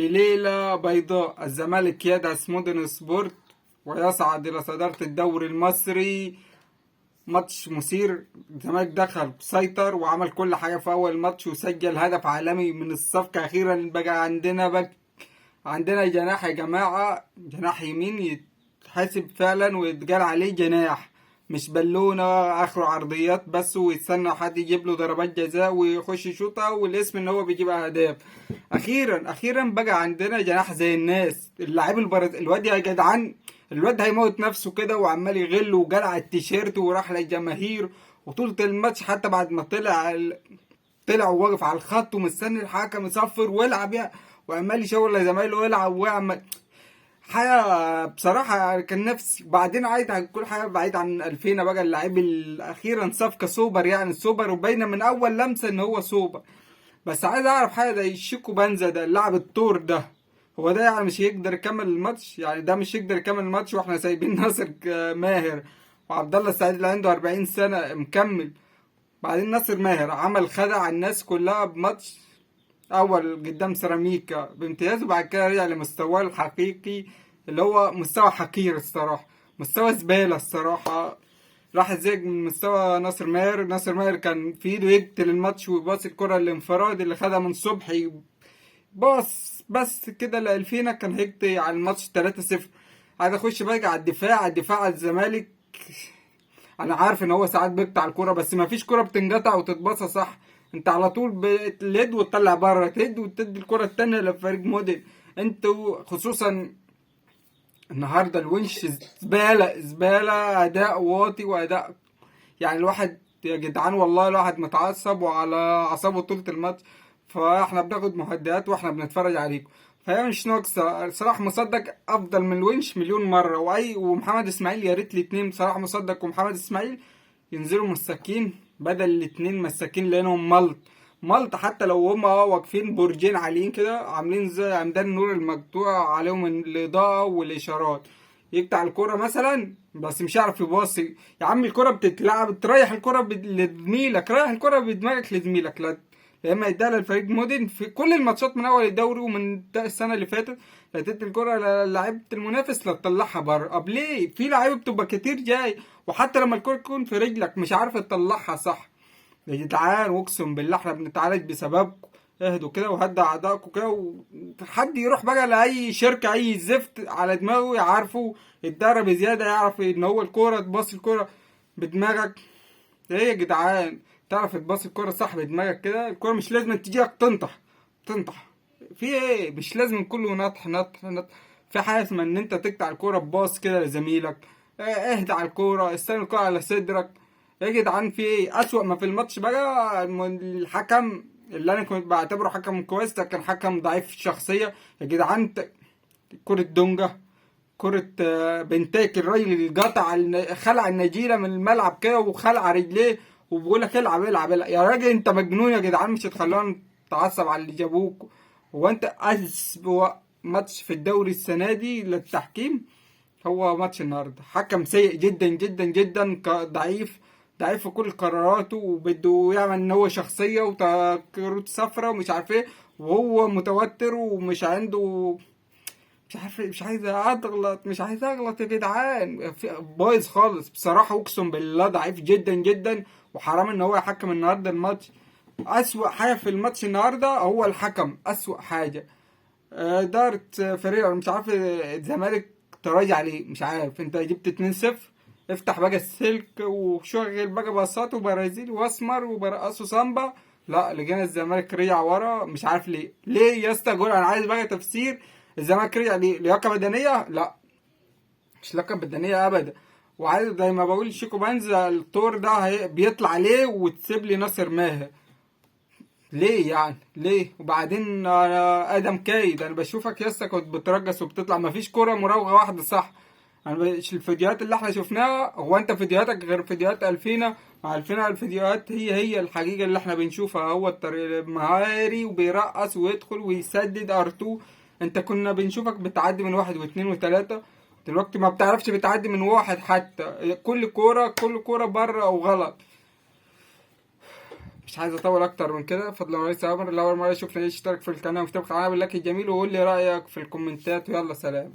في ليلة بيضاء الزمالك يدعس مودرن سبورت ويصعد إلى صدارة الدوري المصري. ماتش مثير، الزمالك دخل سيطر وعمل كل حاجة في أول ماتش وسجل هدف عالمي من الصفقة. أخيرا بقى عندنا back، عندنا جناح يا جماعة، جناح يمين يتحاسب فعلا ويتقال عليه جناح، مش بالونة آخره عرضيات بس ويستنى حد يجيب له ضربات جزاء ويخش يشوطها والاسم ان هو بيجيب اهداف. اخيرا اخيرا بقى عندنا جناح زي الناس. اللاعب البرازيلي الواد يا جدعان، الواد هيموت نفسه كده وعمال يغل وجلع التيشيرت وراح للجماهير وطولة الماتش، حتى بعد ما طلع وواقف على الخط ومستني الحكم يصفر والعب يا، وعمال يشاور لزمايله العب واعمل حاجة. بصراحة كان نفسي بعدين عايد عن كل حاجة بعيد عن 2000 بقى. اللاعب اخيرا صفقة سوبر، يعني سوبر، وباينه من اول لمسه ان هو سوبر. بس عايز اعرف حاجة، ده شيكو بانزا ده اللاعب الطور ده، هو ده يعني مش هيقدر يكمل الماتش؟ يعني ده مش يقدر يكمل الماتش واحنا سايبين ناصر ماهر وعبد الله السعيد اللي عنده 40 سنة مكمل. بعدين ناصر ماهر عمل خدع الناس كلها بماتش اول قدام سيراميكا بامتياز، وبعد كده رجع لمستواه الحقيقي اللي هو مستوى حقير الصراحة، مستوى زبالة الصراحة. راح زيك من مستوى ناصر ماهر. ناصر ماهر كان في ايده يقتل الماتش ويباص الكرة الانفراد اللي خدها من صبحي، باص بس كده لألفينا كان هيقضي على الماتش 3-0. عايز اخش بقى على الدفاع، على الدفاع على الزمالك. انا عارف ان هو ساعات بيقطع الكرة، بس ما فيش كرة بتنقطع وتتباصى صح. انت على طول بتلد وتطلع بره، تلد وتدي الكرة التانية لفريق موديل. انتوا خصوصا النهارده الونش زبالة زبالة، اداء واطي واداء يعني الواحد يا جدعان والله الواحد متعصب وعلى اعصابه طول الماتش، فاحنا بناخد مهدئات واحنا بنتفرج عليكم. فهي مش ناقصه. صلاح مصدق افضل من الونش مليون مرة، واي ومحمد اسماعيل يا ريت الاثنين صلاح مصدق ومحمد اسماعيل ينزلوا مساكين بدل الاثنين مساكين، لانهم ملط ملط. حتى لو هما واقفين برجين عاليين كده عاملين زي عمدان النور المقطوع عليهم الاضاءة والاشارات، يقطع الكرة مثلا بس مش عارف يباصي. يا عم الكرة بتتلعب، تريح الكرة لزميلك، ريح الكرة بدماغك لزميلك، لا يا اما يديها للفريق مودن في كل الماتشات من اول الدوري ومن السنة اللي فاتت، لا تدي الكرة للاعيبه المنافس لا تطلعها بره. طب ليه؟ في لعيبة بتبقى كتير جاي، وحتى لما الكرة تكون في رجلك مش عارف تطلعها صح. يا جدعان اقسم بالله احنا بنتعالج بسببكم. اهدوا كده وهدوا اعدائكم كده، وحد يروح بقى لاي شركة اي زفت على دماغه يعرفه يتدرب زيادة، يعرف ان هو الكورة تباصي الكورة بدماغك. ايه يا جدعان، تعرف تباصي الكورة صح بدماغك كده، الكورة مش لازم تجيلك تنطح تنطح في ايه، مش لازم كله نطح نطح نطح. في حاجة اسمها ان انت تقطع الكورة بباص كده لزميلك، اهدى على الكورة، استنى الكورة على صدرك. يا جدعان في ايه؟ اسوأ ما في الماتش بقى الحكم اللي انا كنت بعتبره حكم كويس ده كان حكم ضعيف الشخصية يا جدعان. كرة دونجا، كرة بنتاك، الراجل اللي قطع خلع النجيلة من الملعب كده وخلع رجليه وبيقول لك العب العب العب. يا راجل انت مجنون يا جدعان، مش هتخلونا نتعصب على اللي جابوك. هو انت اسوأ ماتش في الدوري السنة دي للتحكيم هو ماتش النهارده. حكم سيء جدا جدا جدا، ضعيف ضعيف في كل قراراته، وبده يعمل ان هو شخصية وكروت صفرا ومش عارف ايه، وهو متوتر ومش عنده، مش عارف، مش عايز اغلط، مش عايز اغلط يا جدعان، بايظ خالص بصراحة، اقسم بالله ضعيف جدا جدا، وحرام ان هو يحكم النهارده الماتش. اسوأ حاجة في الماتش النهارده هو الحكم، اسوأ حاجة. إدارة فريق مش عارف الزمالك تراجع ليه، مش عارف. انت جبت 2-0، افتح بقى السلك وشغل بقى باصات وبرازيل واسمر وبرقصوا سامبا. لا، لقينا الزمالك رجع ورا، مش عارف ليه. ليه يا اسطى جول؟ انا عايز بقى تفسير. الزمالك رجع ليه؟ لياقه بدنية؟ لا، مش لياقه بدنية ابدا. وعايز زي ما بقول شيكو بانزا التور ده بيطلع ليه وتسيب لي ناصر ماهر ليه يعني؟ ليه؟ وبعدين انا ادم كايد، انا بشوفك يا اسطى كنت بترجس وبتطلع، مفيش كرة مراوغه واحدة صح. انا الفيديوهات اللي احنا شفناها، هو انت فيديوهاتك غير فيديوهات الفينا، مع الفينا الفيديوهات هي الحقيقة اللي احنا بنشوفها، هو الطريق مهاري وبيرقص ويدخل ويسدد ار2. انت كنا بنشوفك بتعدي من 1 و2 و3، دلوقتي ما بتعرفش بتعدي من 1 حتى، كل كورة بره او غلط. مش عايز اطول اكتر من كده. فضلا وليس امر، لو اول مرة يشوفنا يشترك في القناة ويتابع معانا بال like الجميل، وقول لي رايك في الكومنتات، ويلا سلام.